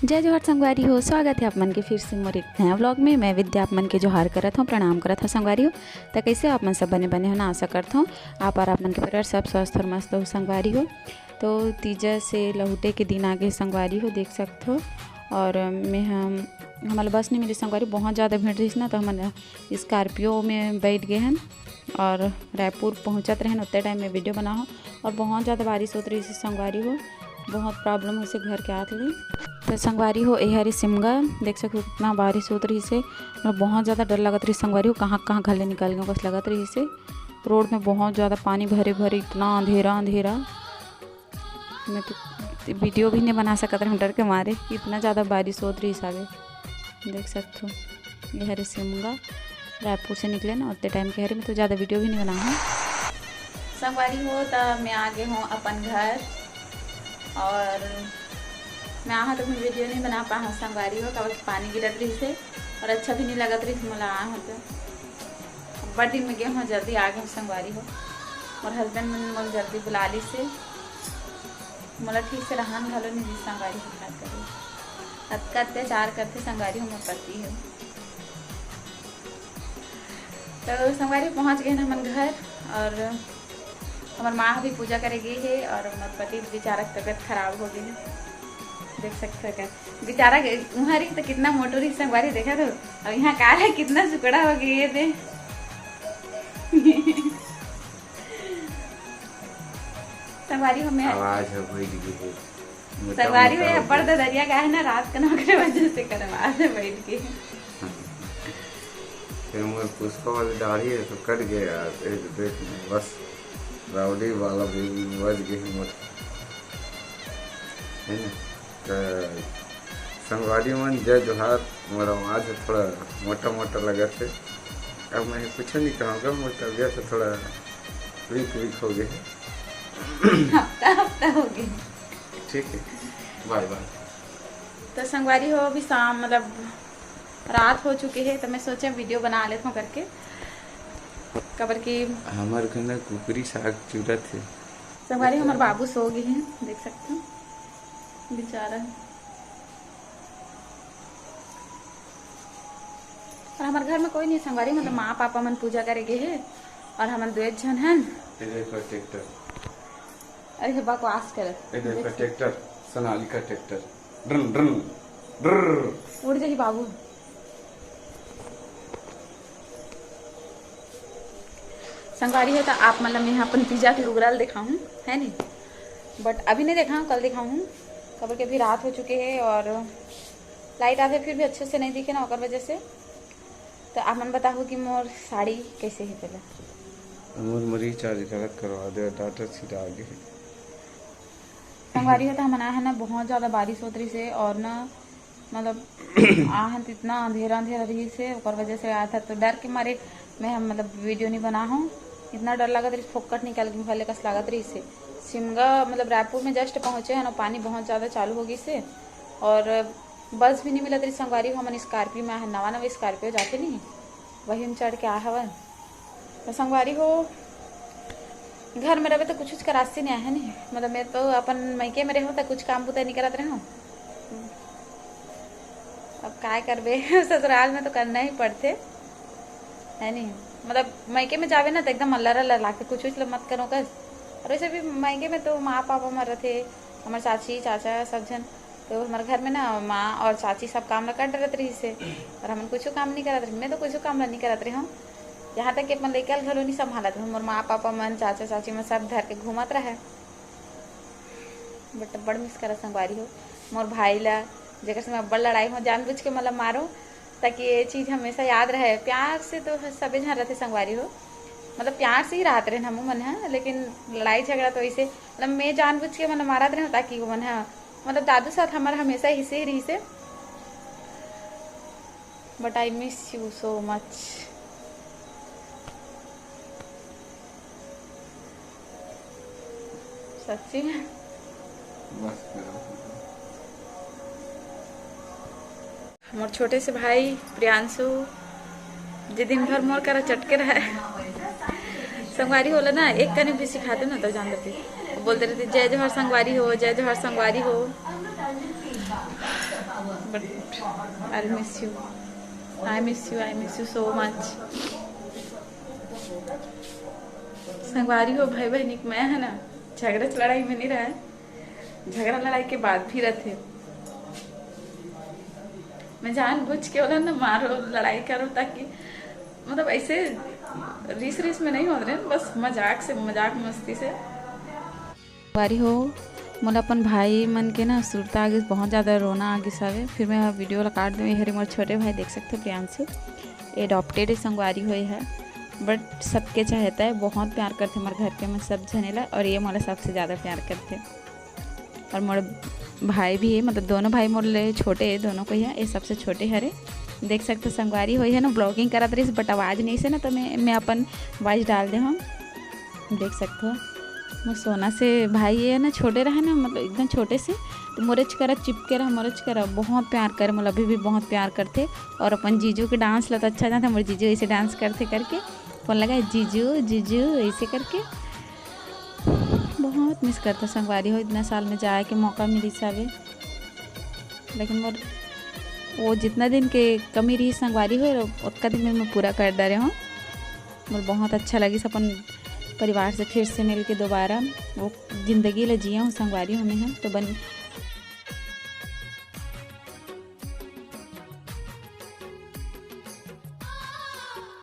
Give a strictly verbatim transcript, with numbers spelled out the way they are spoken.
जय जोहार संगवारी हो, स्वागत है आप मन के फिर से मोर एक नया व्लॉग में। मैं विद्या आप मन के जोहार करत हूँ, प्रणाम करत हूँ संगवारी हो। त कैसे हो आप मन? सब बने बने हो ना? आशा करत हूँ आप और आप मन के परिवार सब स्वस्थ और मस्त हो संगवारी हो। तो तीजा से लहुटे के दिन आगे संगवारी हो, देख सकत हो। और मैं हम हमारे बस नहीं मिली संगवारी, बहुत ज़्यादा भीड़ रही ना, तो हमन स्कॉर्पियो में बैठ गए हैं और रायपुर पहुँचत रहन, उतने टाइम में वीडियो बनाहूँ। और बहुत ज़्यादा बारिश होत रही संगवारी हो, बहुत प्रॉब्लम होइसे घर के आत ले। तो संगवारी हो, ए हरे सिमगा, देख सकते हो कितना बारिश होत रही से, और बहुत ज़्यादा डर लगत रही संगवारी हो, कहाँ कहाँ घले निकल गए बस लगत रही से। रोड में बहुत ज़्यादा पानी भरे भरे, इतना अंधेरा अंधेरा, मैं तो वीडियो भी नहीं बना सकत रहे डर के मारे, इतना ज़्यादा बारिश होत रही सागे। देख सकत हो, ये हरे सिमगा, रायपुर से निकले ना, उतने टाइम के हरे, मैं तो ज़्यादा वीडियो भी नहीं बनाहूँ। संगवारी हो, त मैं आ गए हूँ अपन घर, और मैं आहा तो मैं वीडियो नहीं बना पाहा संगवारी हो, काबर कि पानी गिरत रही से और अच्छा भी नहीं लगत रही मोला आहा तो। बड़ दिन में गए हूँ, जल्दी आ गए हूँ संगवारी हो, और हस्बैंड मन मोला जल्दी बुला ली से, मोला ठीक से रहन घलो नहीं दी संगवारी हो, का करे, अतका अत्याचार करते संगवारी हो मोर पति हो। तो संगवारी पहुँच गए ना हमन घर, और हमर माँ भी पूजा करे गई है, और हमर पति बेचारा के तबीयत खराब हो गई है, देख सकते हो का। बेचारा के उहाँ रही तो कितना मोटू रही संगवारी, देखा तो, अब यहाँ का है कितना सुकड़ा हो गई है दे। संगवारी हो मैं आवाज है वही दिखी है। मोटा संगवारी मोटा में हो अब्बड़ गया। ददरिया का है ना, रात का ना ओकरे वजह से करवा दे बैठ के। फिर मोर पुष्पा वाली दाढ़ी है तो कट गया यार, एक देख में बस राउडी वाला भी बज गई मोर, है ना? तो संगवारी मन जय जोहार। मोर आवाज है थोड़ा मोटा मोटा लगत है, अब मैं कुछ नहीं कहूँगा, मोर तबीयत है थोड़ा वीक वीक हो गया है। हफ्ता हफ्ता हो गया। ठीक है, बाय बाय। तो संगवारी हो, अभी शाम मतलब रात हो चुके है, तो मैं सोचे वीडियो बना लेत हूँ करके, काबर कि हमार घर ना कुकरी साग चुरत है। संगवारी, हमार बाबू सो गए हैं, देख सकते हो बेचारा। और हमारे घर में कोई नहीं संगवारी, मतलब माँ पापा मन पूजा करे गए हैं और हमन दुए झन हन। ये देखो ट्रैक्टर। अरे हे बकवास करत। ये देखो देख सकते। Tractor, Sonalika tractor. ड्रन, ड्रन, ड्रर। उड़ जाही बाबू। संगवारी हो, तो आप मतलब मैं अपन तीजा के लुगरा ल दिखाऊँ, है नहीं? But अभी नहीं दिखाऊँ, कल दिखाऊँ, काबर कि अभी रात हो चुके है और लाइट आते फिर भी अच्छे से नहीं दिखे ना, ओकर वजह से। तो आप मन बताओ कि मोर साड़ी कैसे है पहले। मोर मरीच आज गलत करवा दे, डाटा छिटा गे। संगवारी हो, तो हमन आए हैं ना, बहुत ज़्यादा बारिश होत रही से और ना मतलब आहन त इतना अंधेरा अंधेरा रही से, ओकर वजह से आया था। तो डर के मारे मैं हम मतलब वीडियो नहीं बना हूँ, इतना डर लगत रही, फोकट निकल गई पहले कस लागत रही से। सिमगा मतलब रायपुर में जस्ट पहुँचे हैं ना, पानी बहुत ज़्यादा चालू हो गई से और बस भी नहीं मिलत रही। संगवारी हो, हमन स्कॉर्पियो में आए हैं, नवा नवा स्कॉर्पियो जाते नहीं, वही में चढ़ के आए हवन। तो संगवारी हो, घर में रहबे तो कुछ कुछ करासी नहीं आहे नहीं, मतलब मैं तो अपन मायके में रहूँ तो कुछ काम बुता नहीं करत रहूँ। अब काय करबे ससुराल में तो करना ही पड़थे, है नहीं? मतलब मायके में जावे ना तो एकदम अल्लर अल्लर लागथे, कुछ कुछ ल मत करो कस। और वैसे भी मायके में तो माँ पापा मर रथे, हमारे चाची चाचा सब जन, तो हमारे घर में ना माँ और चाची सब काम ला कर डरत रही से, और हमन कुछ काम नहीं करत रही, मैं तो कुछ काम ला नहीं करत रही हूँ। यहाँ तक कि अपन लइका ल घलो नहीं संभालत रहे, मोर माँ पापा मन, चाचा चाची मन सब धर के घूमत रहे। But बड़ मिस करा संगवारी हो मोर भाई ला, जेकर से मैं अब्बड़ लड़ाई हो, जानबूझ के मतलब मारो, ताकि ये चीज़ हमेशा याद रहे। प्यार से तो सबे झन रहते संगवारी हो, मतलब प्यार से ही रहत रहे हमू मन ह, लेकिन लड़ाई झगड़ा तो ऐसे मतलब मैं जानबूझ के मतलब मारत रहे, ताकि वो मन ह मतलब दादू साथ हमार हमेशा हिसे रहिसे। But I miss you so much। सच्ची में। बस करो। मोर छोटे से भाई प्रियांशु, जे दिन भर मोर करा चटके रहे। संगवारी होला ना, एक कने भी सिखाते ना तो जान देते, बोलते रहते, "जय जोहार संगवारी हो, जय जोहार संगवारी हो।" But I miss you, I miss you, I miss you so much। संगवारी हो, भाई बहनी के मैं है ना, झगड़ा लड़ाई में नहीं रहा है, झगड़ा लड़ाई के बाद भी रहते। मैं जानबूझ के बोला ना, मारो, लड़ाई करो, ताकि मतलब ऐसे रीस रीस में नहीं होत रहे, बस मजाक से, मजाक मस्ती से। संगवारी हो, मोला अपन भाई मन के ना सुरता आ गिस, बहुत ज़्यादा रोना आ गिस हवे। फिर मैं वीडियो ला काट दूँ। ये हरे मोर छोटे भाई, देख सकते हो, प्रियांशु, adopted है संगवारी हो ये है, but सबके चाहता है, बहुत प्यार करते हमारे घर के मन सब झने ला, और ये मोला सबसे ज़्यादा प्यार करते। और मोर भाई भी है, मतलब दोनों भाई मोर ले छोटे है, दोनों को ही है, ये सबसे छोटे हरे। देख सकते हो संगवारी हो ये है ना, vlogging करत रहिस, but आवाज़ नहीं से ना, तो मैं मैं अपन वॉइस डाल दे हम। देख सकते हो, मोर सोना से भाई ये है ना, छोटे रहे ना, मतलब एकदम छोटे से, तो मोरेच करा चिपके रहा, मोरेच करा बहुत प्यार करे, मतलब अभी भी बहुत प्यार करते। और अपन जीजू के डांस ला तो अच्छा जानते, मोर जीजू ऐसे डांस करते करके फोन लगा, जीजू जीजू ऐसे करके। बहुत मिस करता संगवारी हो, इतना साल में जाए के मौका मिली सावे, लेकिन मोर वो जितना दिन के कमी रही संगवारी हो, ओतका दिन में मैं पूरा कर डारे हूँ। मोर बहुत अच्छा लगिस अपन परिवार से फिर से मिल के दोबारा वो जिंदगी ला जिया हूँ संगवारी हो। मैं हम तो बन